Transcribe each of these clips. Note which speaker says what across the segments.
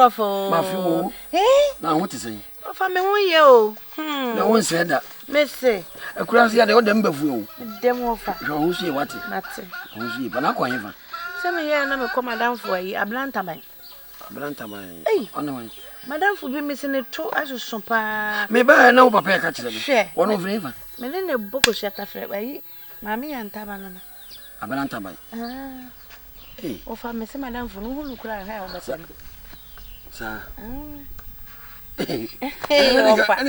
Speaker 1: Wɔfa.
Speaker 2: Mafe wo.
Speaker 1: Eh?
Speaker 2: Na ho te sɛn?
Speaker 1: Wɔfa me ho yɛ o. Hmm.
Speaker 2: Na wo nsɛ da.
Speaker 1: Mese.
Speaker 2: Akura se ade wo dɛm bafu o.
Speaker 1: Dɛm wɔfa.
Speaker 2: Hwɛ ho so yɛ wate.
Speaker 1: Mate.
Speaker 2: Ho so yɛ pa na akɔ hefa?
Speaker 1: Sɛ me yɛ na me kɔ madamfo ayi ablantaban.
Speaker 2: Ablantaban.
Speaker 1: Ei.
Speaker 2: Ɔne wan?
Speaker 1: Madamfo bi mese ne to asoso paa.
Speaker 2: Me ba na wo papa yɛ ka kyerɛ me.
Speaker 1: Hwɛ.
Speaker 2: Wɔn ofiri hefa?
Speaker 1: Me ne ne bɔ kosua tafrɛ ayi maame yɛ ntaba no no.
Speaker 2: Ablantaban.
Speaker 1: Ah.
Speaker 2: Ei.
Speaker 1: Wɔfa me se madamfo no wohu no koraa hwɛ a wobɛsɛ no.
Speaker 2: Saa.
Speaker 1: Ɔfa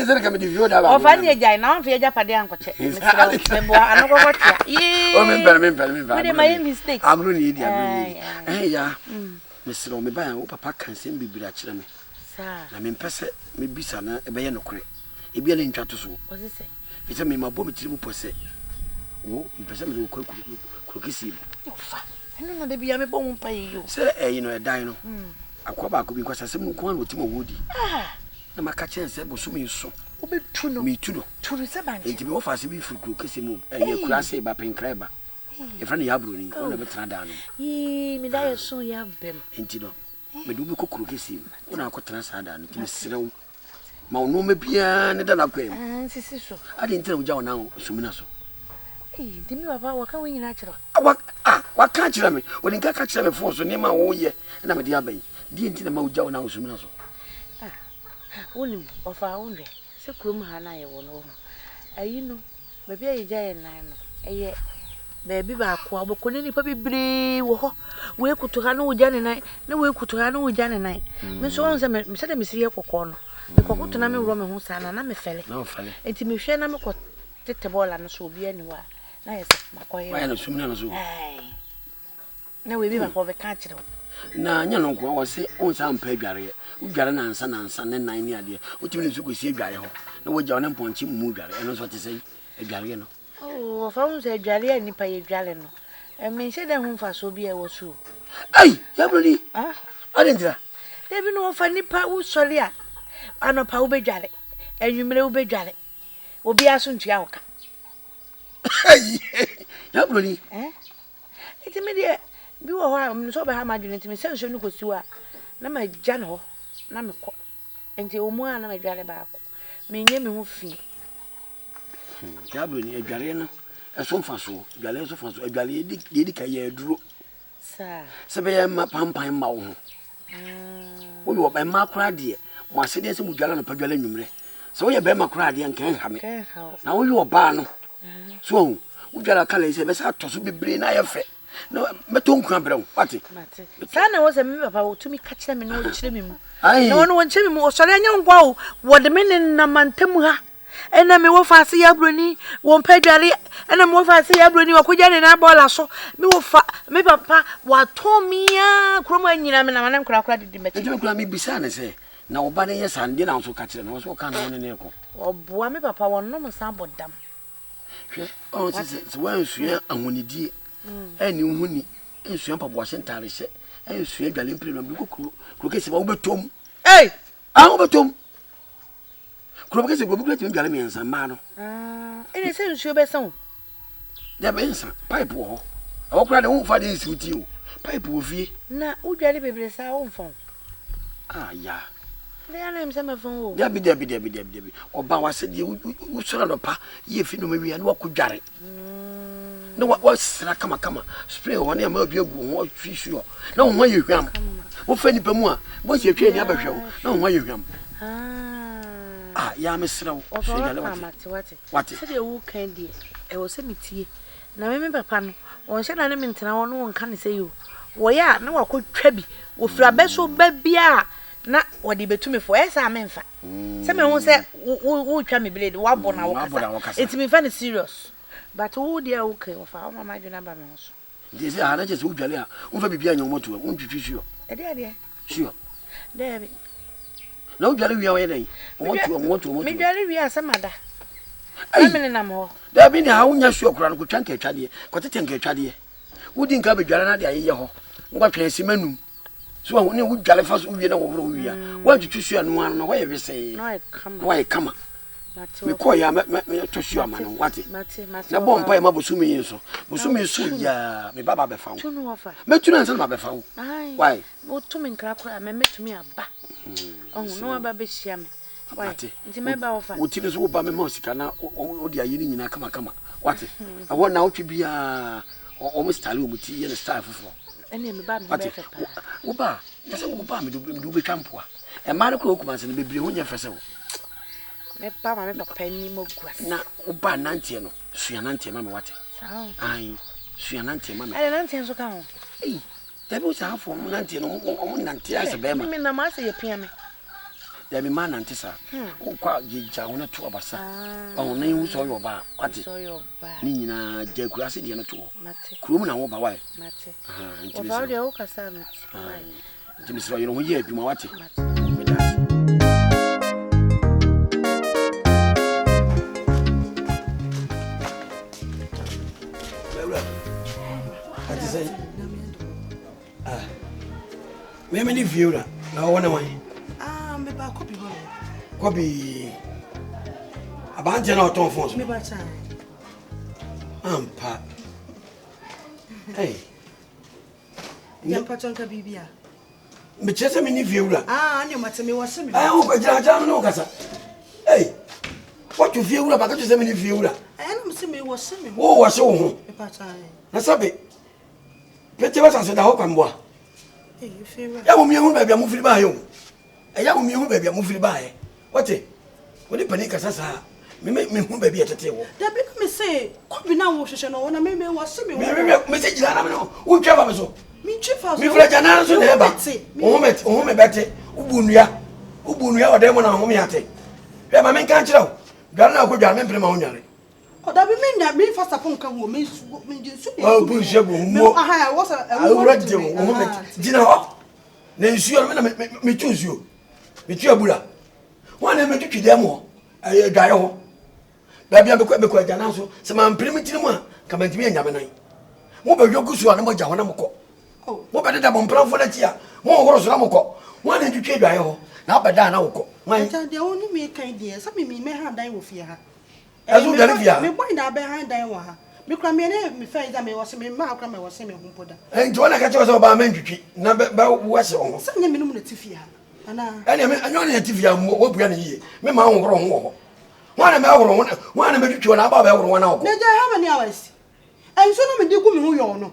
Speaker 1: ne agyae na wamfa agyapadeɛ ankɔkyɛ. Mesrɛ wo, meboa ano kɔkɔ tea. Yee.
Speaker 2: Oh, mempɛ mempɛ mempɛ.
Speaker 1: Wode ma yɛ mistake.
Speaker 2: Agorɔ ne yɛdi agorɔ ne yɛdi. Ɛhɛn ya. Mesrɛ wo mebaeɛ wo papa ka nsɛm bebree akyerɛ me.
Speaker 1: Saa.
Speaker 2: Na mempɛ sɛ mebisa na ɛbɛyɛ nokorɛ. Ebia ne ntwa to so.
Speaker 1: Ɔse sɛ.
Speaker 2: Ɛfiri sɛ me mabɔ me tiri mu pɔ sɛ wo mepɛ sɛ mede wo kɔ kuro kɛseɛ mu.
Speaker 1: Ɔfa. Ɛno na da biara mebɔ ho mpaeɛ yi o.
Speaker 2: Sɛ ɛyi no ɛdan no, akoa baako bi nkwasasɛm nko ara na ɔtim ɔwɔ di. Na maka kyerɛ no sɛ bosome nso.
Speaker 1: Wobɛtu no.
Speaker 2: Metu no.
Speaker 1: Tu no sɛ bankye.
Speaker 2: Enti mewɔ faase bi firi kuro kɛseɛ mu, ɛyɛ kura ase ba, Penkra ba. Yɛfrɛ no Yaaburoni, ɔno na ɛbɛtena dan no mu.
Speaker 1: Yii, me da yɛ so yɛ abam.
Speaker 2: Enti no, mede wo bɛkɔ kuro kɛseɛ mu, wo na akɔtena saa dan no, nti mesrɛ wo. Ma wo nnoɔma biara ne da n'akwan mu.
Speaker 1: Ah, nsisi so.
Speaker 2: Adɛn nti na wogya wo nan sumina so?
Speaker 1: Ei, nti me papa wɔka wei nyinaa kyerɛ wo?
Speaker 2: Wa, ah, waka akyerɛ me. Ɔde nka ka kyerɛ me fon so nneɛma a woyɛ na mede aba yi. Deɛ nti na ma wogya wo nan sumina so?
Speaker 1: Ah, wonim, ɔfaa wo nhwɛ sɛ kurom ha no a yɛwɔ no wɔ ho. Ayi no, Baabi a yɛgya yɛn nan no, ɛyɛ baabi baako a wobɛkɔ na nnipa bebree wɔ hɔ. Wei koto ha na ɔgya ne nan, na wei koto ha na ɔgya ne nan. Me nso woahu sɛ me sɛdeɛ mesi yɛ kɔkɔɔ no, mekɔkoto na meworɔ me ho saa no a, na mefɛle. Nti mehwɛ na mekɔ tete bɔɔla no so obiara nni hɔ a, na ayɛ sɛ makɔyɛ.
Speaker 2: Wayɛ no sumina no so.
Speaker 1: Ae. Na wei bi papa ɔbɛka akyerɛ wo.
Speaker 2: Na nyɛ no nko a wɔse wonsan mpɛ adwareɛ. Wodware nansa nansa ne nan ne adeɛ. Wotumi de nsu kɔsi adwareɛ hɔ na wagya wo ne mpɔnkye mmu dware. Ɛno nso ɔte sɛn? Adwareɛ no.
Speaker 1: Oh, wɔfa ho sɛ adwareɛ a nnipa yɛ dware no, menhyɛ da hu mfasoɔ bi a ɛwɔ so o.
Speaker 2: Ei, yɛbroni! Ah? Adɛn ntira?
Speaker 1: Dabi no wɔfa nnipa wosɔre a anɔpa wobɛdware, anwummerɛ wobɛdware, obiara so ntua wo ka.
Speaker 2: Yɛbroni!
Speaker 1: Eh? Nti me deɛ, bi wɔ hɔ a, menim sɛ ɔbɛha m'adwene nti mesɛ nsuo no kɔsi hɔ a, na magya no hɔ na mekɔ. Nti ɛwɔ mu a na madware baako. Menyɛ me ho fi.
Speaker 2: Saa berɛ no, adwareɛ no ɛso mfasoɔ. Adwareɛ so mfasoɔ. Adwareɛ deɛ ɛdi kan yɛ aduro.
Speaker 1: Saa.
Speaker 2: Sɛ bɛyɛ mma pampan mma wo ho. Woyɛ ɔba mmaa koraa deɛ, mo asɛdeɛ sɛ mo dware anɔpa dware anwummerɛ. Sɛ woyɛ bɛrima koraa deɛ nka ɛnha me. Na woyɛ ɔbaa no, so ahu, wodware aka lɛ sɛ ɛbɛsɛ atɔ so bebree na ayɛ fɛ. Na mɛtɔ nkura brɛ wo, wate?
Speaker 1: Saa na ɛwɔ sɛ me papa wɔtumi ka kyerɛ me na ɔkyerɛ me mu. Na ɔno wɔnkyerɛ me mu, ɔsɔre anyɛ nkwa o, wɔde me nenam mantam ha. Ɛna me wɔfa ase yɛ aburoni, wɔmpɛ adware. Ɛna me wɔfa ase yɛ aburoni, wakɔgya ne nan bɔɔla so. Me wɔfa, me papa, watɔn me ara kurom ha nyinaa, menam ne nkorakora didi m'akyi.
Speaker 2: Nti me koraa mebisaa no sɛ, na wo ba no yɛ saa no, deɛ na wo nso woka kyerɛ no? Ɔse ɔka na wo ne no rekɔ.
Speaker 1: Ɔboa me papa, wɔnom nsa bɔ dam.
Speaker 2: Hwɛ, ɔhu sɛ sɛ woansua ahonidie, ɛnni wo ho ni, nsua mpaboahyɛ ntaadehyɛ, nsua adwale mprenu, mede kɔ kuro kuro kɛseɛ ma wobɛtɔm.
Speaker 1: Ei!
Speaker 2: Ah, wobɛtɔm. Kurom kɛse obi kura tumi dware mmiɛnsa mmaa no.
Speaker 1: Ah, ɛna sɛ nsuo bɛsa o.
Speaker 2: Dɛbɛ nsa pipe wɔ hɔ. Ɛwɔ koraa de womfa de nsi wo ti o. Pipe wɔ fie.
Speaker 1: Na wodware bebree saa womfa o.
Speaker 2: Ah ya.
Speaker 1: Bɛyɛ anam sɛ mɛfa o.
Speaker 2: Dabi dabi dabi dabi dabi. Ɔba wase deɛ wosɔre anɔpa yɛ fi nneɛma wie a na wakɔ dware. Mm. Na wasra kama kama spray hɔ ne ama obi agu ho ɔtwi suɔ na wo ho ayɛ hwam. Wofa nipa mu a bɔsi atwa ani abɛhwɛ wo na wo ho ayɛ hwam. Ah, yaa mesrɛ wo.
Speaker 1: Ɔfa waka mate wate.
Speaker 2: Wate.
Speaker 1: Sɛdeɛ woka deɛ ɛwɔ sɛ metie. Na me me papa no wɔnhyɛ da ne me ntena hɔ ne wɔnka ne sɛ yi o. Wɔyɛ a na wakɔtwa bi. Wɔfiri abɛ so ba bi a na wɔde bɛtu me fo. Ɛyɛ saa a memfa. Sɛ mehu sɛ wotwa me blade woabɔ na wokasa. Nti memfa no serious. But wo deɛ a woka yi wɔfa woma m'adwene aba me ho so.
Speaker 2: Nti sɛ aha na kyerɛ sɛ wodwale a womfa biribi anyɛ wo mɔtoam, wontwitwi suɔ.
Speaker 1: Ɛdeɛ adeɛ?
Speaker 2: Suɔ.
Speaker 1: Daabi.
Speaker 2: Na wodwale wie a woyɛ dɛn? Wɔmɔtoam, wɔmɔtoam, wɔmɔtoam.
Speaker 1: Medwale wie a sɛ mada. Na menenam hɔ.
Speaker 2: Daabi ne ha wonya suɔ koraa no kɔtwa nkaatwadeɛ, kɔtete nkaatwadeɛ. Wodi nka bɛdwale na de ayeyɛ hɔ. Na woatwɛn simma num. So wahu ne wodwale fa so wowie na wɔworɔ wowie a, mm. woantwitwi suɔ no ara na hɔ yɛ wesee.
Speaker 1: Na
Speaker 2: wayɛ kama. Mekɔɔ yɛ a mɛtɔ suo ama no wate. Na bɔ mpaeɛ ma bosome yi nso. Bosome nso yia me ba ba bɛfa wo. Mɛtu no ansa na mabɛfa wo. Why?
Speaker 1: Woto me nkra koraa mɛ mɛtumi aba. Ɔho na waba bɛhyia me.
Speaker 2: Wate. Nti mɛba wo fa. Wo ti no so woba mɛma wo sika na wode ayɛ ne nyinaa kamakama. Wate. Ɛhɔ na wotwe biara wɔn style wɔn ti yɛ no style foforɔ.
Speaker 1: Ɛnna meba me ho bɛyɛ fɛ paa.
Speaker 2: Woba a, sɛ woba a mede wobɛtwa mpoa. Mmaa no koraa wɔ Kumasi no bebree ho nyɛ fɛ sɛ wo.
Speaker 1: Mɛba ma me papa anim agu ase.
Speaker 2: Na woba nanteɛ no, sua nanteɛ ma me wate. Ae, sua nanteɛ ma me.
Speaker 1: Ɛde nanteɛ nso ka ho.
Speaker 2: Ei, dabi wo saa afɔ ɔmo nanteɛ no, ɔmo nante ayɛ sɛ bɛrima.
Speaker 1: Me nam asɛ yɛ pia me.
Speaker 2: Dabi maa nante saa. Wokɔ a gyagya wo na to abasa. Ɔho na ehu sɛ ɔyɛ ɔbaa wate. Ne nyinaa gya akura ase deɛ no to hɔ. Kurom na woba wae.
Speaker 1: Mate. Wɔfa wo deɛ wokasa a mete.
Speaker 2: Nti mesrɛ ɔyere ho yɛ adwuma wate. Meda ase. Mawura, ate sɛ ah, meme ne fie wura na wɔwɔ ne wan?
Speaker 3: Ah, meba kɔbi hɔ.
Speaker 2: Kɔbi abanteɛ na ɔtɔn fon so.
Speaker 3: Meba kyɛ.
Speaker 2: Ampa. Hey.
Speaker 3: Yɛ mpakyɛ nka biribi a.
Speaker 2: Mekyerɛ sɛ menni fie wura.
Speaker 3: Ah, ne mate me wɔse me.
Speaker 2: Eh, wokɔ gyina gyina me ne wo kasa. Ei, woto fie wura baka kyerɛ sɛ menni fie wura.
Speaker 3: Ɛyɛ na mese me wɔse me ho.
Speaker 2: Wo wɔse wo ho.
Speaker 3: Mepakyɛ.
Speaker 2: Na sɛbe pete bɛsase da hɔ kwamboa. Yɛ mo mmienu baabi a mofiri baayɛ o. Ɛyɛ mo mmienu baabi a mofiri baayɛ. Wote? Wo ne panin kasa saa a, me me mehu baabi a ɛtetee wo.
Speaker 3: Dabi na me se kɔbi na wohwehwɛ no na me me wɔse me
Speaker 2: ho. Me me me se gyina na me no wotwa fa me so.
Speaker 3: Me ntwi fa so.
Speaker 2: Me fira gya nan so na ɛba. Wo ho mɛte wo ho me bɛte. Wobu nnua. Wobu nnua wɔ dan mu na ho me ate. Hwɛ ma menka nkyerɛ wo. Dware na wokɔ dware me mpene ma wo nware.
Speaker 3: Oh, dabi me nya me fa sapon ka ho me me gye nsu
Speaker 2: na egu. Oh, bu nsu gu ho mo.
Speaker 3: Aha, wɔ sɛ
Speaker 2: ɛwo wɔ de wo ho mɛte. Gyina hɔ. Na nsuo no me na me me tu nsuo. Metu abura. Wɔn na metwitwi dan mu hɔ, ɛyɛ adwaeɛ hɔ. Baabi a mekɔ mekɔ agyanan so. Sɛ mampere me tirim a, nka mantumi anya me nan. Mobɛhwɛ gu so a na moagya hɔ na mokɔ. Mobɛdeda mo mpenafoɔ no akyi a, mohohoro so na mokɔ. Wɔn na ntwitwi adwaeɛ hɔ, na abɛda a na wokɔ.
Speaker 3: Agya, deɛ wo ne me kan deɛ, sɛ me mɛha dan wɔ fie ha.
Speaker 2: Ɛso dwane fie ha.
Speaker 3: Me bɔ nyinaa bɛha dan wɔ ha. Me kura me ne me fɛ yi me wɔ se me mma akora me wɔ se me ho mpo da.
Speaker 2: Nti wɔn na ka kyerɛ sɛ ɔbaa mɛntwitwi na bɛ bɛ wɔse wo ho.
Speaker 3: Sɛ nyɛ me no mu na ti fie ha.
Speaker 2: Ɛnna me ɛnyɛ ɔne yɛte fie a wabua no yie. Me maa wohoro ho wɔ hɔ. Hwan na mɛhoro ho hwan na mɛtwitwi hɔ na aba bɛhoro ho na ɔkɔ.
Speaker 3: Na gya how many hours? Nsuo no mede gu me ho yɔɔ no.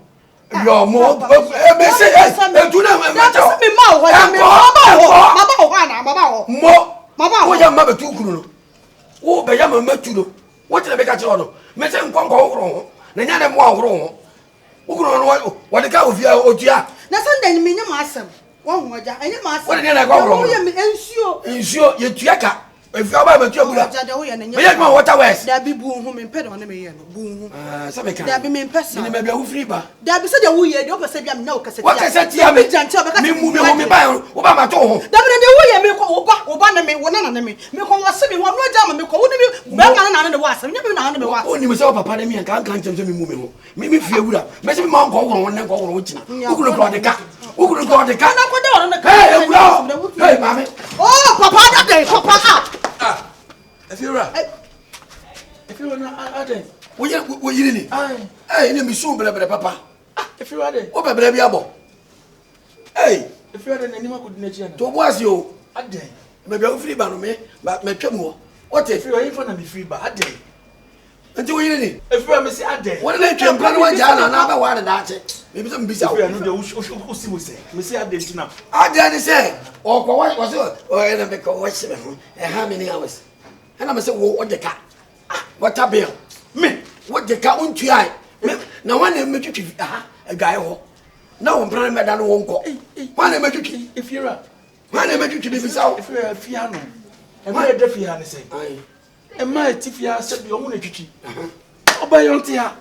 Speaker 2: Yɔɔ mo ebese etu na mɛkyɛ
Speaker 3: hɔ. Me ma wɔ hɔ me ma ba wɔ hɔ ma ba wɔ hɔ ana ma ba wɔ.
Speaker 2: Mo woyɛ mma bɛtu kunu no wo bɛyɛ ma mɛtu no wote na meka kyerɛ no mese nkɔ nkɔ wohoro ho na nya ne mmoa wohoro ho wo kunu no wɔde ka ofie otua.
Speaker 3: Na sɛ ndɛ menyɛ m'asɛm. Wahu agya, ɛnyɛ m'asɛm.
Speaker 2: Wode deɛ na ɛkɔ worɔ
Speaker 3: ho. Woyɛ me nsuo.
Speaker 2: Nsuo, yɛtua ka. Efi ɔba bɛtua bura.
Speaker 3: Agya deɛ woyɛ no nyɛ.
Speaker 2: Meyɛ adwuma wɔ water works.
Speaker 3: Dabi bu wo ho, mempɛ deɛ ɔne me yɛ no. Bu wo ho.
Speaker 2: Ah, sɛ meka.
Speaker 3: Dabi mempɛ saa.
Speaker 2: Menim baabi a wofiri ba.
Speaker 3: Dabi sɛ deɛ woyɛ deɛ wopɛ sɛ bia menya wo kasa tia.
Speaker 2: Wakasa tia me.
Speaker 3: Gya nkyɛn ɔbɛka
Speaker 2: sɛ. Memu me ho me ba wo ba ma to wo ho.
Speaker 3: Dabi na deɛ woyɛ mekɔ wo ba wo ba ne me wo nana ne me mekɔ wɔ se me ho ɔno agya ma mekɔ wo ne me bɛrima ne na ne wɔ asɛm nyɛ me na ne me wɔ asɛm.
Speaker 2: Wonim sɛ wo papa ne me anka anka nkyɛm sɛ memu me ho. Me me fie wura. Mɛsɛ me ma nkɔ woro ho nnɛ nkɔ woro ho kyina. Wo kunu kura ɔde ka. Wo kunu kura ɔde ka. Hey, ewura hɔ. Hey, maame.
Speaker 3: Oh, papa adadɛn, papa ah.
Speaker 2: Ah, efie wura. Efie wura na adɛn. Woyɛ wo yiri ni. Hey, ne mi sun brɛbrɛ papa.
Speaker 4: Ah, efie wura adɛn.
Speaker 2: Wo bɛbrɛ bi abɔ. Hey.
Speaker 4: Efie wura adɛn n'anim akɔdi n'akyi ana.
Speaker 2: To bo ase o.
Speaker 4: Adɛn.
Speaker 2: Baabi a wofiri ba no me mɛtwa mu hɔ. Wote.
Speaker 4: Efie wura yɛmfa na mefiri ba adɛn.
Speaker 2: Nti wo yere ni?
Speaker 4: Efura mi si adɛn?
Speaker 2: Wo ne ne ntwe mpena na wagyaa no anaa bɛwaa no daakye? Mebisa mebisa wo.
Speaker 4: Efura no deɛ wosi mu sɛ mesi adɛn nti na.
Speaker 2: Adɛn ne sɛ ɔkɔ wɔ wɔsɛ ɔyɛ na mekɔ wɔhyɛ me ho ɛha many hours ɛna me sɛ wo wode ka ah water bill me wode ka wontuae me na wɔn na mɛtwitwi ha adwae hɔ na wo mpena no mɛda no wo nkɔ wɔn na mɛtwitwi
Speaker 4: Efura
Speaker 2: wɔn na mɛtwitwi mebisa wo.
Speaker 4: Efura fie ha no ɛmɛ ɛda fie ha ne sɛ. Mmaa ɛte fie ha sɛbi ɔmo na etwitwi. Ɔbaa yɛ ɔnte ha.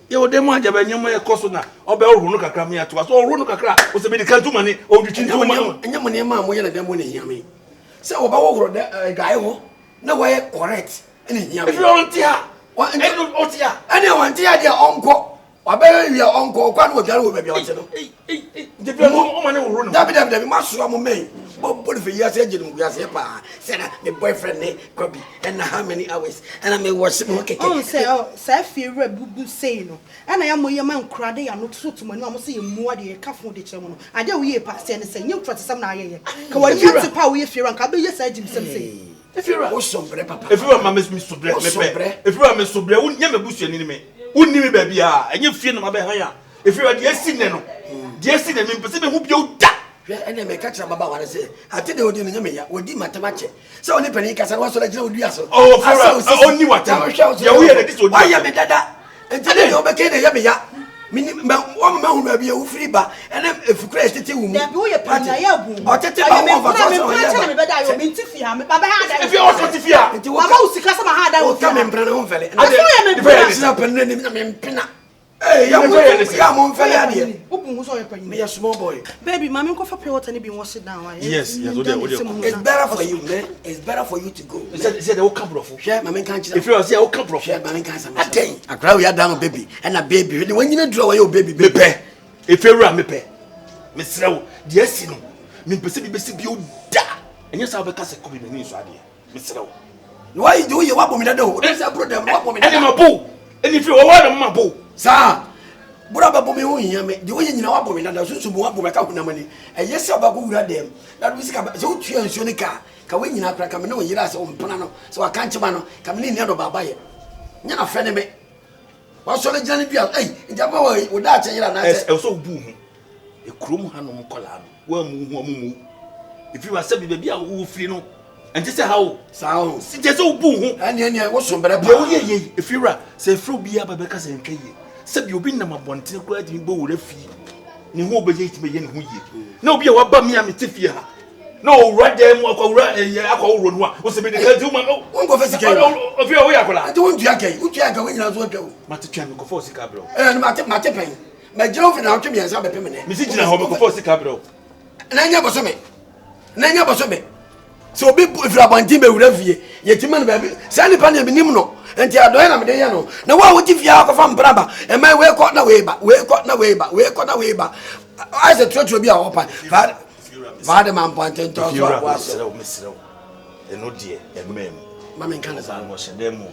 Speaker 4: Yɛ wɔ dɛm agya bɛ nneɛma yɛ kɔ so na ɔbɛ ɔhoro no kakra mi atoa so ɔhoro no kakra ɔsɛ mi de ka ntoma ne ɔtwitwi ntoma no.
Speaker 2: Ɛnyɛ mo nneɛma a moyɛ na dɛm na ehia me. Sɛ wɔbɛhohoro dɛ adwae hɔ na wɔyɛ correct ɛna ehia me.
Speaker 4: Efi ɔnte ha. Ɛna ɔnte ha.
Speaker 2: Ɛna ɔnte ha deɛ ɔnkɔ. Wabɛyɛ wie a ɔnkɔ ɔkɔ a na wadware wɔ baabi a ɔte no. Dabi dabi dabi masoa mo mɛn bɔbɔ no fɛ yi ase agye no mu aseɛ paa sɛ na me boyfriend ne kɔ bi ɛna how many hours ɛna me wɔ se me ho kɛkɛ.
Speaker 3: Ɔn sɛ ɔ saa fie wura bubu sei no ɛna yɛ mo yɛ ma nkura de yɛ ano to to mo anim a mo sɛ yɛ mua deɛ yɛ ka fo de kyerɛ mo no adeɛ a woyɛ paa sɛ ne sɛ nyɛ nkura te sɛm na ayɛ yɛ ka wɔ nyɛ te paa woyɛ fie wura nka abɛyɛ saa gyimsɛm sei.
Speaker 4: Efiwura.
Speaker 2: Wo so brɛ papa.
Speaker 4: Efiwura ma me so brɛ
Speaker 2: me
Speaker 4: pɛ. Efiwura me so brɛ wo nyɛ m'abusuani ne me. Wo nni me baabi a ɛnyɛ fie na ma bɛ han a. Efiwura deɛ esi nnɛ no. Deɛ esi nnɛ me mpɛ sɛ mehu bio da.
Speaker 2: Hwɛ ɛnna meka kyerɛ ababaawa no sɛ ate deɛ ɔdi no nyɛ me ya wɔdi m'atam akyɛ sɛ ɔne panin kasa na wasɔre agyina odua so.
Speaker 4: Oh, Fiwura ɔnni w'atam. Deɛ woyɛ no di sɛ ɔdi w'atam.
Speaker 2: Wayɛ me dada nti ne deɛ wobɛka na ɛyɛ me ya. Menim mɛ wɔn mɛ hunu baabi a wofiri ba ɛne efikura ɛtete wo mu.
Speaker 3: Dabi woyɛ panyin ayɛ abu.
Speaker 2: Ɔtete ba wɔn fa so ɔsɛ ɔyɛ ba.
Speaker 3: Me bɛda ayɔ me nti fi ha me ba bɛ ha dan.
Speaker 4: Efi ɔsɔ ti fi ha.
Speaker 2: Nti
Speaker 3: wo ka wo sika sɛ ma ha dan wo fi ha.
Speaker 2: Woka me mpena ne ho mfɛle.
Speaker 3: Ɔsɛ ɔyɛ me mpena.
Speaker 2: Sina panyin anim na me mpena. Ee ya mo ya mo mfɛle adeɛ.
Speaker 3: Wo bu ho sɛ ɔyɛ panyin.
Speaker 2: Me yɛ small boy.
Speaker 3: Baby maame nkɔfa pure water ne bi nwɔse down.
Speaker 4: Yes yes o de o de.
Speaker 2: It's better for you man it's better for you to go.
Speaker 4: Sɛ sɛ de o ka borɔfo.
Speaker 2: Hwɛ maame nka nkyerɛ.
Speaker 4: Efiri ɔsɛ o ka borɔfo.
Speaker 2: Hwɛ maame nka asɛm. Atɛn akora wo ya dan baby ɛna baby hwɛ de wanyina duro a wɔyɛ o baby.
Speaker 4: Mepɛ efiri wura mepɛ mesrɛ wo deɛ asi no mempɛ sɛ bi bɛsi bio da ɛnyɛ sɛ wobɛka sɛ kɔbi m'ani nsɔ adeɛ. Mesrɛ wo.
Speaker 2: Na wayi de woyɛ wabɔ me dada o. Wode sɛ boro dɛm wabɔ me dada.
Speaker 4: Ɛne ma bo. Ɛne firi wɔwɔ na mma bo.
Speaker 2: Saa. Boro abɛbɔ me ho hia me. Deɛ woyɛ nyina wabɔ me dada. Sunsum mu wabɔ me ka honam ani. Ɛyɛ sɛ wobɛkɔ wura dɛm. Na wode sika sɛ wotua nsuo ne ka ka wei nyina kora ka me ne wo yere a sɛ wo mpena no sɛ waka nkyema no ka me ne nni adɔ baaba yɛ. Nyɛ na fɛ ne me. Wasɔre gyina ne dua ei nti ama wɔ wo daakye yere anaasɛ.
Speaker 4: Ɛwɔ sɛ wobu wo ho. Ekurom hanom nkɔlaa no woammu wo ho a wɔmmu wo. Ɛfiri hɔ a sɛbi baabi a wofiri no ɛnte sɛ ha o.
Speaker 2: Saa o.
Speaker 4: Nti ɛsɛ wobu wo ho.
Speaker 2: Ɛneɛ neɛ woso brɛ paa.
Speaker 4: Deɛ woyɛ yei ɛfiri wura sɛ ɛfiri obiara ba bɛka sɛ ntwa yie. Sɛbi obi nam abɔntene koraa tumi bɔ wura fie ne ho ɔbɛyɛ tumi yɛ ne ho yie. Na obi a waba me a mete fie ha na owura dan mu akɔwura ɛyɛ akɔworo no a wosɛ mede ka nti woma
Speaker 2: wonkɔfa sika yi
Speaker 4: ofie a woyɛ akwadaa.
Speaker 2: Nti wontua ka yi wotua ka wo nyina so atwa o.
Speaker 4: Mate tua mekɔfa sika brɛ wo.
Speaker 2: Ɛɛ mate mate pɛn. Magyina wo fi na wotwe mmiɛnsa bɛpem nnɛ.
Speaker 4: Mesi gyina hɔ mekɔfa sika brɛ wo.
Speaker 2: Na ɛnyɛ bosome na ɛnyɛ bosome sɛ obi firi abɔnten bɛwura fie yɛtumi ma no baabi saa nipa no menim no nti adɔeɛ na mede yɛ no na wo a wote fie a kɔfa mpra ba ɛma wei kɔ na wei ba wei kɔ na wei ba wei kɔ na wei ba ayɛ sɛ turaturo bi a wɔpa faa de ma mpɔnten tɔ so aboa so
Speaker 4: mesrɛ wo ɛno deɛ ɛmmaa mu
Speaker 2: ma menka ne saa
Speaker 4: wɔhyɛ dɛ mu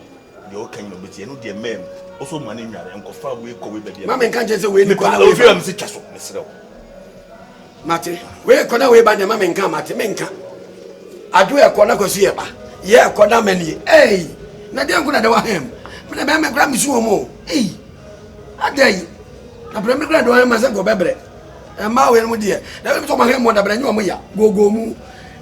Speaker 4: deɛ ɔka nyina ɔbɛti ɛno deɛ mmaa mu ɔsɔ ma ne nware nkɔfa wei kɔ wei baabi
Speaker 2: ma menka nkyɛn sɛ wei ne kɔ na wei
Speaker 4: ba mesi twa so mesrɛ wo
Speaker 2: mate wei kɔ na wei ba deɛ ma menka mate menka adwo ɛkɔ na kɔsi yɛ ba yɛ ɛkɔ na mani ei na deɛ nko na de wahɛm mena bɛmɛ kora mesu wɔ mu o ei adɛn na brɛ me kora de wahɛm ma sɛ nkɔ bɛbrɛ ɛma wei no mu deɛ na bɛbi sɛ ɔmo ahɛm mu dabrɛ nyɛ ɔmo ya gogo mu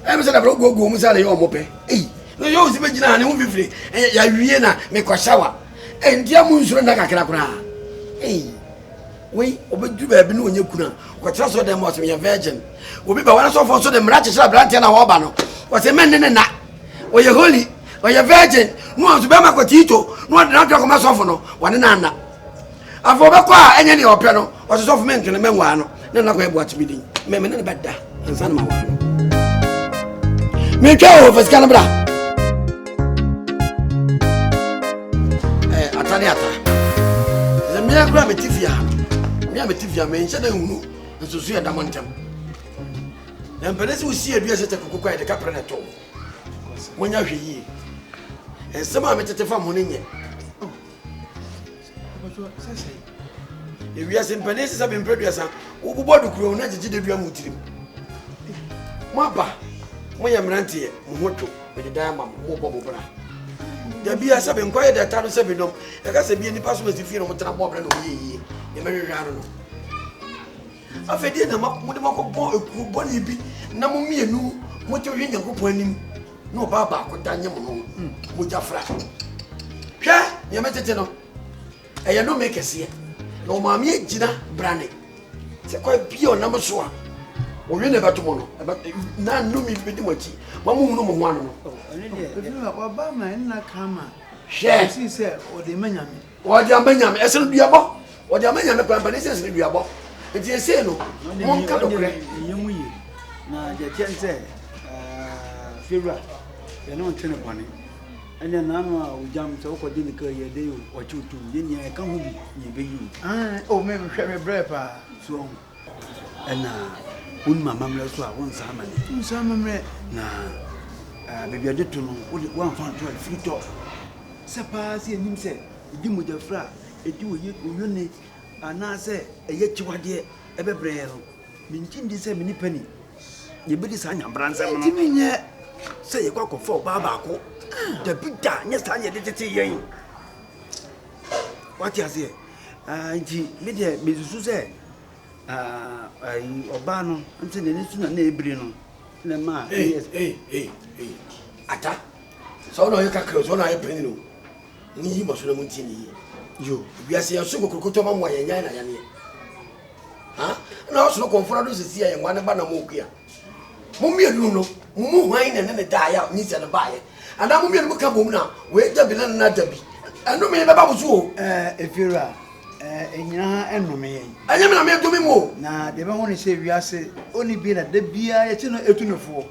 Speaker 2: ɛmi sɛ dabrɛ gogo mu sɛ na yɛ ɔmo pɛ ei na yɛ ɔsi bɛgyina ha ne ho fifiri ɛyɛ yɛawie na mekɔ shawa ei nti amu nsuro nna kakra koraa ei wei ɔbɛduru baabi na ɔnyɛ kunu a ɔkɔkyerɛ sɛ ɔdɛm ɔsɛ meyɛ virgin obi ba wɔn asɔfoɔ nso de mmara kyekyere aberanteɛ na wɔba no wɔsɛ mɛnne ne na ɔyɛ holy ɔyɛ virgin na wɔn nso bɛrima kɔ tiito na wɔde n'adwene akɔma sɔfo no wɔne no anna afei ɔbɛkɔ a ɛnyɛ nea ɔpɛ no ɔsɛ sɔfo mentwene mɛnwaa no ne nna kɔyɛ boate bi din mɛmɛ ne ne bɛda ansa na ma waa no metwa o fa sika no bra eh, ata ne ata sɛ mmea kora mete fie ha no mmea mete fie ha menhyɛ da nhunu nsusu yɛ dam ntɛm na mpɛne sɛ wosi adua sɛ kyɛ kokoko a yɛde kaprɛ na ɛtɔ monya hwɛ yie nsɛm a metete fa mo no nyɛ Ewiase mpanin sisa bi mpɛ duasa wobobɔ do kuro na gyegye dedua mu tirim. Mo aba, mo yɛ mmeranteɛ, mo ho dwo, mede dan ama mo, mo bɔ mo bra. Dabi a sɛ bi nkwa yɛ dɛ ta no sɛ bi nom, ɛka sɛ bi nipa so mesi fie na mo tena bɔ bra na ɔmo yɛ yie, deɛ mɛhwehwɛ ano no. Afei deɛ na mo de mo akɔbɔ ekuo bɔne bi na mo mmienu mo te hwɛ Nyankopɔn anim. na ɔbaa baako da nyem no mogya fra hwɛ nea mɛtete no ɛyɛ nnome kɛseɛ na ɔmaame agyina brane sɛ kwan bia ɔnam so a wɔwe na ɛbɛto mo no na nnome bɛdi mo akyi ma mohunu mo ho ano no hwɛ Wɔde ama nyame ɛsɛ no duabɔ wɔde ama nyame kwan pa ne sɛ ɛsɛ no duabɔ nti ɛsɛ no monka nokorɛ.
Speaker 5: Ɛyɛ mu yie na deɛ kyɛn sɛ fiewura yɛne wo nte ne bɔne. Ɛnɛ n'ano a ogyam sɛ wokɔgye ne kaa yi ɛdɛ yi o, ɔkye wo tom. Yɛn nyinaa yɛka ho bi na yɛbɛyi wo.
Speaker 6: Aane, o me mehwɛ me brɛ paa.
Speaker 5: So ɔho? Ɛna wonim amammerɛ so a wonsa amane.
Speaker 6: Wonsa amammerɛ.
Speaker 5: Na baabi a yɛde to no, wode woamfa anto a ɛfiri tɔ. Sɛ paa sɛ yɛnim sɛ ɛdi mogyafra a ɛdi oyone anaasɛ ɛyɛ akyiwadeɛ ɛbɛbrɛ yɛn no, Mennye nni sɛ me ne Penny yɛbɛdi saa nyabransɛm no.
Speaker 6: Yɛntumi nyɛ.
Speaker 5: Sɛ yɛkɔ akɔfa ɔbaa baako. Dabi da, nyɛ saa na yɛde tete yɛn. Wate aseɛ? Ah, nti me deɛ mesusu sɛ ah, ayi, ɔbaa no nti n'ani so na na ebiri no na ɛma
Speaker 2: Hey, hey, hey, hey. Ata, sɛ ɔna ɔyɛ kakra o, sɛ ɔna ɔyɛ panyin o, monyiyi mo aso na montie ne yie.
Speaker 5: Yo.
Speaker 2: Wiase yɛn so kokrokotɔ ma mo a yɛnyae na yɛneɛ. Ha? Na ɔsoro kɔmfo no sisi a yɛn ne ba na mo kua. Mo mmienu no, mo mu hwan na ne ne daeɛ a nyinsɛn no baeɛ? Anaa mo mmienu mo ka bom na wei da bi na ne na da bi. Ɛnome bɛba mo so o.
Speaker 6: Ɛɛ efiewura, ɛɛ ɛnyina ha ɛnnome yɛn.
Speaker 2: Ɛnyɛ me na medome mo o.
Speaker 6: Na deɛ ɛbɛho ne sɛ wiase ɔnni bi na da biara yɛkyi no ɛtu no foɔ.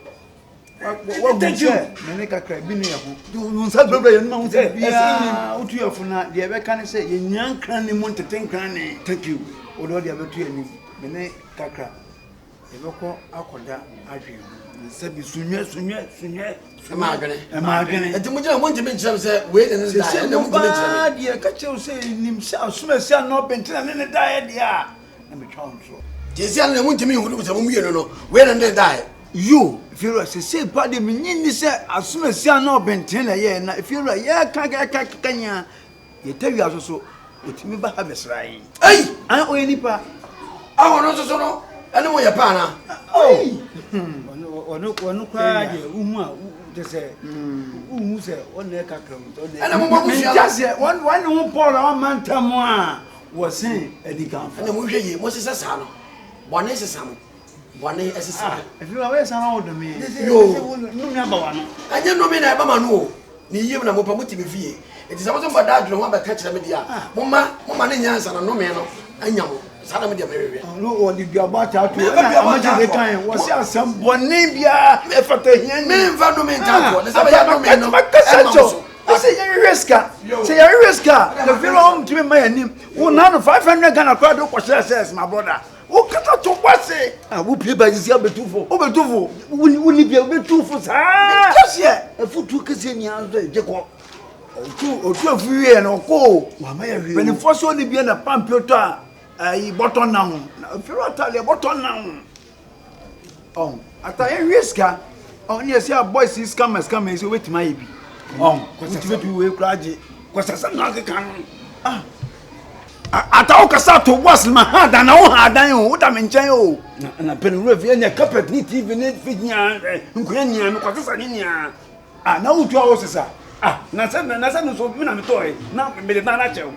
Speaker 6: Wahu sɛ me ne kakra bi ne yɛ ho.
Speaker 5: Wo nsa duradura yɛn ho sɛ
Speaker 6: biara wotu yɛ fo na deɛ ɛbɛka ne sɛ yɛnyina nkran ne mu ntete nkran ne.
Speaker 5: Thank you.
Speaker 6: Wode ɔde abɛto yɛn anim. Me ne kakra yɛbɛkɔ akɔda adwene ho.
Speaker 5: Nsa bi sunyɛ sunyɛ sunyɛ.
Speaker 2: Ɛma adwene.
Speaker 6: Ɛma adwene.
Speaker 2: Nti mo gyina mo ntumi nkyerɛ me sɛ wei ne ne da
Speaker 6: Sɛ
Speaker 2: ɛnna mo ntumi nkyerɛ me.
Speaker 6: paa deɛ ka kyerɛ wo sɛ nim sɛ asomasi a na ɔbɛnten ne ne daeɛ deɛ a na metwa wo ntorɔ.
Speaker 2: Gyesi ano na mo ntumi nhunu sɛ mo mmienu no wei ne ne daeɛ.
Speaker 6: Yo, Efiewura, sesei paa deɛ mennye nni sɛ asomasi anaa ɔbɛnten na ɛyɛɛ na Efiewura, yɛreka yɛreka keka nyinaa, yɛta wia so so, ɔtumi ba ha bɛsra yɛn.
Speaker 2: Ei!
Speaker 6: An, ɔyɛ nipa.
Speaker 2: A ɔno nso so no, ɛne mo yɛ pɛ anaa?
Speaker 6: Oh!
Speaker 5: Ɔno ɔno koraa deɛ wohu a kyɛ sɛ wohu sɛ ɔna ɛka kra mu
Speaker 2: ɛna mo mo
Speaker 6: busua no sɛ wɔn wɔn ne ho Paul a wɔma ntam a wɔsen adikanfo.
Speaker 2: Ɛna mohwɛ yie, mosesa saa no, bɔne sesa mo. Bɔne ɛsesa.
Speaker 6: Ah, efi wa wɛsa na wo dome.
Speaker 2: Yo.
Speaker 6: Nome aba wa no.
Speaker 2: Ɛnyɛ nome na ɛba ma no o. Ne yie mu na mopɛ mote me fie. Enti sɛ mo nso mobɛda adwene ho abɛka kyerɛ me deɛ a, ah. momma momma ne nyɛ ansa na nome no anya mo. Saa na me deɛ mehwehwɛ.
Speaker 6: No wɔde duabɔ ataato. Ɛna amagye de kan wɔsi asɛm bɔne biara ɛfata hia ni.
Speaker 2: Memfa nome ntaatoɔ. Ne sɛ bɛyɛ nome no ɛma mo so.
Speaker 6: Ɛsɛ yɛhwehwɛ sika. Sɛ yɛhwehwɛ sika a, the film ntumi mma yɛn anim. Wo nanu 500 Ghana koraa de wokɔhyɛ SS my brother. Wo kasa to bɔ ase.
Speaker 5: Ah, wo pie ba sisi abetu fo.
Speaker 6: Wo betu fo.
Speaker 5: Wo ni wo ni bia betu fo saa.
Speaker 6: Kɛseɛ.
Speaker 5: Afutuo kɛseɛ ni anso gye kɔ.
Speaker 6: Otu otu afu wie no ɔkɔ.
Speaker 5: Wa ma yɛ hwee.
Speaker 6: Mpanimfoɔ so ni bia na pampio tɔ a ayi bɔtɔ na ho. Na ofiri ataadeɛ bɔtɔ na ho. Ɔn ata yɛ hwie sika. Ɔn ne yɛsɛ a boys yi scammer scammer yi sɛ wobɛtumi ayɛ bi. Ɔn wotumi wei koraa gye.
Speaker 5: Kɔsasɛm na akeka no.
Speaker 6: Ah. Ata wo kasa to boss ma ha dan na wo ha dan o wo da me nkyɛn o.
Speaker 5: Na na pɛ no wura fie ne carpet ne TV ne fridge nyinaa nkonnwa nyinaa me kɔsesa ne nyinaa.
Speaker 6: Ah na wotua wo sesa.
Speaker 5: Ah na sɛ na sɛ no so me na metɔe na mede dan akyɛ wo.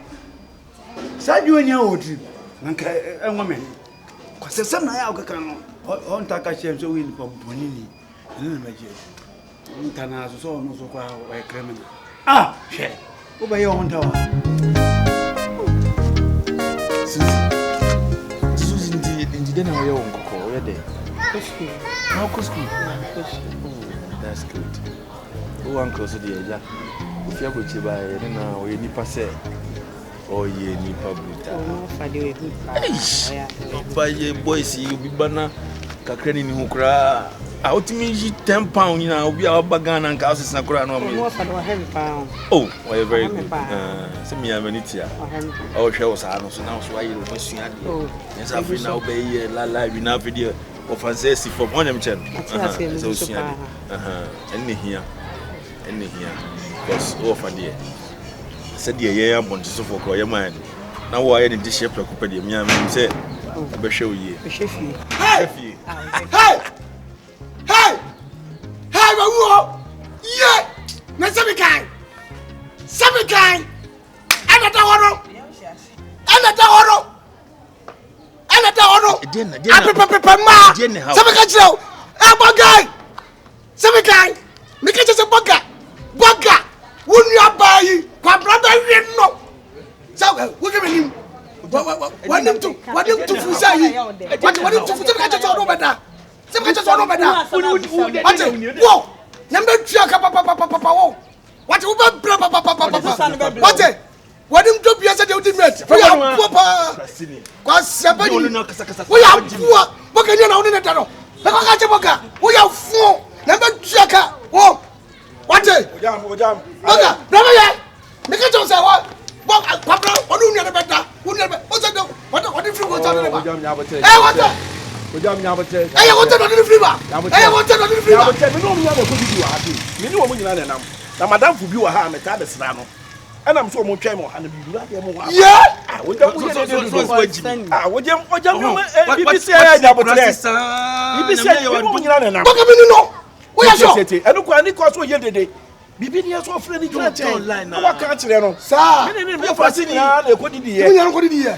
Speaker 6: Saa adwuma nyinaa wɔ tirim.
Speaker 5: Na nka ɛnwa me.
Speaker 6: Kɔsesɛm na ayɛ a wokeka no. Ɔnta ka kyerɛ me sɛ woyɛ nipa bɔne ni. Ɛno na magye adi.
Speaker 5: Nta na so sɛ ɔno nso koraa ɔyɛ criminal.
Speaker 6: Ah! Hwɛ! Wobɛyɛ wo ho nta wa.
Speaker 4: Suzy. Suzy nti nti dɛn na ɔyɛ wo nkɔkɔ ɔyɛ dɛ.
Speaker 1: Kɔ sukuu.
Speaker 4: Na ɔkɔ sukuu.
Speaker 1: Kɔ sukuu.
Speaker 4: Oh, that's good. Wo uncle so deɛ agya. Ofi aburokyire ba yɛ ne na ɔyɛ nipa sɛ. Ɔyɛ nipa brutal.
Speaker 1: Ɔno ɔfa deɛ ɔyɛ good paa.
Speaker 4: Eish! Ɔba yɛ boys yi obi ba na kakra ni ne ho koraa. A wotumi yi £10 nyinaa obi a waba Ghana nka asesa koraa na ɔmo
Speaker 1: yɛ. Ɔno ɔfa deɛ ɔhwɛ me paa.
Speaker 4: Oh, ɔyɛ very good. Sɛ mia m'ani tia. Ɔhwɛ wo saa no so na so ayere wo masua adeɛ.
Speaker 1: Oh.
Speaker 4: Nyɛ sɛ afei na wobɛyɛ lala wi na afei deɛ ɔfa nsɛ asi fam. Ɔnyɛ mekyɛ no. Sɛ osua adeɛ. Ɛno na ehia. Ɛna ehia because wowɔ fa deɛ sɛdeɛ yɛn abɔntesofoɔ koraa ɔyɛ maa no na woayɛ ne dehyeɛ prɛko pɛ deɛ mea menim sɛ ɛbɛhwɛ wo yie.
Speaker 1: Hwɛ fie.
Speaker 2: Hey!
Speaker 4: Hwɛ fie.
Speaker 2: Hey! Hey! Hey, wawu hɔ! Yie! Na sɛ mekan! Sɛ mekan! Ɛna da hɔ no! Ɛna da hɔ no! Ɛna da hɔ no! Apepapepa mmaa! Sɛ meka kyerɛ wo! Ɛbɔ guy! Sɛ mekae, meka kyerɛ sɛ bɔga, bɔga, wo nua baa yi, kwabra bɛwe no. Sɛ wohwɛ m'anim, w'anim to, w'anim to fu sɛ yi, wate w'anim to fu sɛ meka kyerɛ sɛ ɔno bɛda, sɛ meka kyerɛ sɛ ɔno bɛda, wate, wo, na mbɛtua ka papapapapa wo.
Speaker 7: Wate wobɛbrɛ papapapapa. Wate wɔnim dɔ bia sɛ deɛ wodi mate. Woyɛ aboa paa. Kwasia bɛyi. Woyɛ aboa. Bɔka ni na wo ne ne da no. Bɛkɔ ka kyɛ bɔka. Woyɛ fo. Na bɛtua ka. Wo. Wate. Bɔka. Brɛ bɛyɛ. Meka kyɛw sɛ wɔ bɔ kwabra ɔne wo nua no bɛda wo nua no bɛ ɔsɛ dɛ wɔde wɔde firi wɔn nsa de ne ba ɛyɛ wɔn sɛ ɛyɛ wɔn sɛ na ɔde ne firi ba ɛyɛ wɔn sɛ na ɔde ne firi ba.
Speaker 4: Me ne wɔn nyinaa na ɛkɔ didi wɔ ha sei me ne wɔn nyinaa na ɛnam na madamfo bi wɔ ha a metaa bɛsra no ɛnam sɛ wɔn twɛn me wɔ ha no biribi adeɛ mo wɔ ha
Speaker 7: yɛ
Speaker 4: ah wɔgya mo yɛ dede dodo ah wɔgya wɔgya mo ɛ bibi sɛ ɛyɛ nyabotrɛ bibi sɛ me ne wɔn nyinaa na ɛnam.
Speaker 7: Bɔkɛ mi ni no woyɛ sɔ.
Speaker 4: Ɛno kwan ne kɔ so yɛ dede. Biribi ni ɛsɛ ɔfrɛ ne gyina nkyɛn na waka akyerɛ no.
Speaker 7: Saa.
Speaker 4: Mene ne mmefa ase nyinaa na ɛkɔ didi yɛ.
Speaker 7: Mo nyinaa kɔ didi yɛ.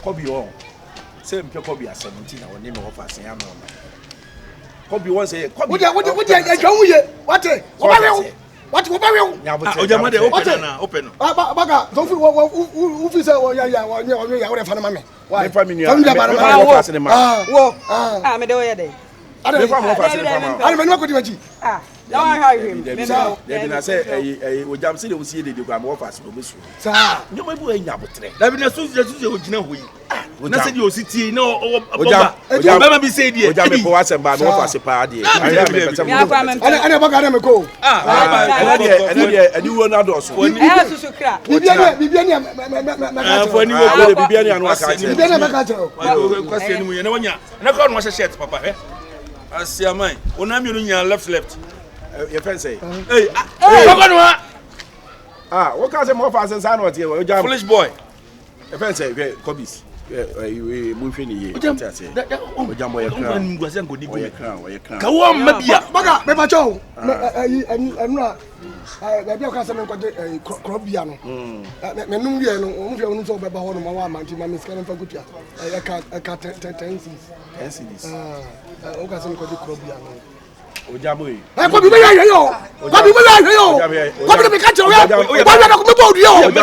Speaker 4: Kɔbi wɔn sɛ mpɛ kɔbi asɛm nti na ɔne me wɔfa asɛn ano no kɔbi wɔn sɛ kɔbi.
Speaker 7: Wode wode wode ɛdwa wo ye wate wɔbɛwe wo. Wate wɔbɛwe wo.
Speaker 4: Ọjà mọ dẹ o pẹ nana o pẹ no.
Speaker 7: Baka so fi wɔ wɔ fi sɛ wɔyɛ yɛ wɔnyɛ wɔnyɛ yɛ wɔde fa no ma mi.
Speaker 4: Mefa mi nua mefa mi wɔfa ase ne ma.
Speaker 7: Wɔ.
Speaker 8: Ah me de wɔyɛ dɛ.
Speaker 4: Mefa mi wɔfa ase ne fa ma.
Speaker 7: Ade mɛ ni ma ko di ma kyi.
Speaker 8: Ah na wɔn ahwɛ ahwɛ mu.
Speaker 4: Dabi na sɛ ɛyi ɛyi ojam sɛ de osi yɛ dede kura mi wɔfa ase na obe su.
Speaker 7: Saa.
Speaker 4: Nneɛma bi wɔ enya abotrɛ.
Speaker 9: Dabi na so so so ogyina hɔ yi. Na sɛ deɛ ɔsi tie na ɔwɔ
Speaker 4: bɔba
Speaker 9: bɛma bi sɛ deɛ
Speaker 4: ɔgya mepɛ w'asɛm baa mewɔ faase paa deɛ
Speaker 7: ɛne bɔga ne mekɔ
Speaker 4: ɛnɛ deɛ aniwuo no adɔɔso
Speaker 7: biribia ne
Speaker 4: biribia ne ano aka kyerɛ
Speaker 7: biribia ne mɛka kyerɛ
Speaker 9: kwasi anim yɛ na wanya na kɔ no wahyɛ shirt papa hɛ asiaman wɔn mmienu nyinaa left left
Speaker 4: yɛfɛn sɛ
Speaker 9: ee kɔkɔ no ha
Speaker 4: ah woka sɛ mewɔ faase nsa na ɔteɛ ɔgya
Speaker 9: foolish boy.
Speaker 4: Ɛfɛn sɛ hwɛ kɔbis monhwɛ ne yie ɔte aseɛ ɔgya mɔ yɛ kran ɔyɛ kran ɔyɛ kran
Speaker 9: ka wo amma bia
Speaker 7: baka mepakyɛ o ɛyi ɛnura baabi a ɔka sɛ menkɔgye korɔ bia no menom wieɛ no ɔmo hwɛ ɔnom sɛ ɔbɛba hɔ no ma woama nti ma me sika no mfa nkɔtua ɛka ɛka 10 cedis
Speaker 4: 10 cedis
Speaker 7: ɔka sɛ menkɔgye korɔ bia no
Speaker 4: Ẹ
Speaker 7: kọbi bẹ yà ahwẹ yẹ o kọbi bẹ yà ahwẹ yẹ o kọbi bẹ ká kyerɛ o wọ́n yà dọ̀kọ̀ mi bọ̀ òdìyẹ o wọ́n bẹ bẹ bẹ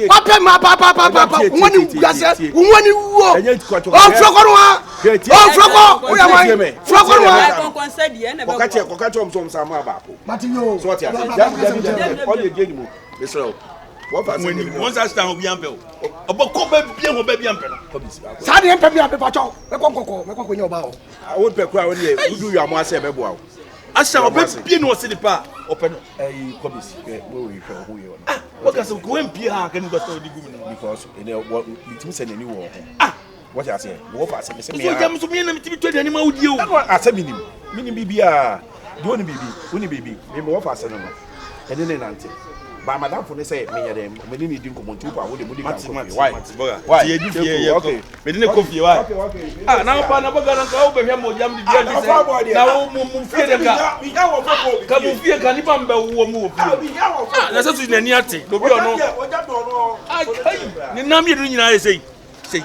Speaker 7: wọ́n pẹ ma pa pa pa pa pa wọ́n ni wúyasẹ wọ́n ni wúwo ọ fúlọ́kọ́ ni wa ọ fúlọ́kọ́ o yà wọ́n fúlọ́kọ́ ni wa.
Speaker 4: Kọ̀kàkyɛ kọ̀kàkyɛ ọmọ sọmọ sàmú àbàkọ.
Speaker 7: Mati yo.
Speaker 4: Sọ ti ase dabi dabi dabi ọdẹ ẹdi ẹni mu mesrɛ o.
Speaker 9: Wɔn sa sitan obi ampɛ o. Ɔbɔ kɔ bɛ bia hɔ bɛ bia mpɛ no.
Speaker 7: Saa deɛ mpɛ bia mepa kyɛw mɛkɔ nkɔkɔ mɛkɔ akɔnya ɔbaa hɔ.
Speaker 4: Wo pɛ kura wo deɛ wudu yɛ ɔmo ase ɛbɛboa wo.
Speaker 9: Asa ɔbɛ bie na ɔsi nipa a ɔpɛ no.
Speaker 4: Ɛyi kɔbisi ɛ wo yi hwɛ ɔho yɛ ɔno.
Speaker 9: Ah wɔka sɛ kò mpie ha kɛ nipa sɛ ɔdi gu mi no.
Speaker 4: Because ɛnɛ wɔ bitumi sɛ n'ani wɔ ho.
Speaker 9: Ah
Speaker 4: wɔte aseɛ wɔ fa ase mese
Speaker 9: mea. Nso gyam so mea na metumi tɔ aduane ma wo die o.
Speaker 4: Ɛno asɛ menim menim biribiara deɛ ɔnim biribi wonim biribi me mewɔ fa ase no no ɛne ne nante ba madamfo ne sɛ menyɛ dɛn mene ne di nkɔmmɔ nti wokɔ a wode mode kan kɔ fie why
Speaker 9: why yɛdu fie yɛ kɔ mede ne kɔ fie why ah na wopa na bɔga na nka wobɛhwɛ ma ɔgyam de bia bi sɛ na wo mu fie de ka ka mu fie ka nipa mbɛ wowɔ mu wɔ fie ah na sɛ so n'ani ate na obi ɔno ah kai ne nam yɛ no nyinaa yɛ sɛi sei.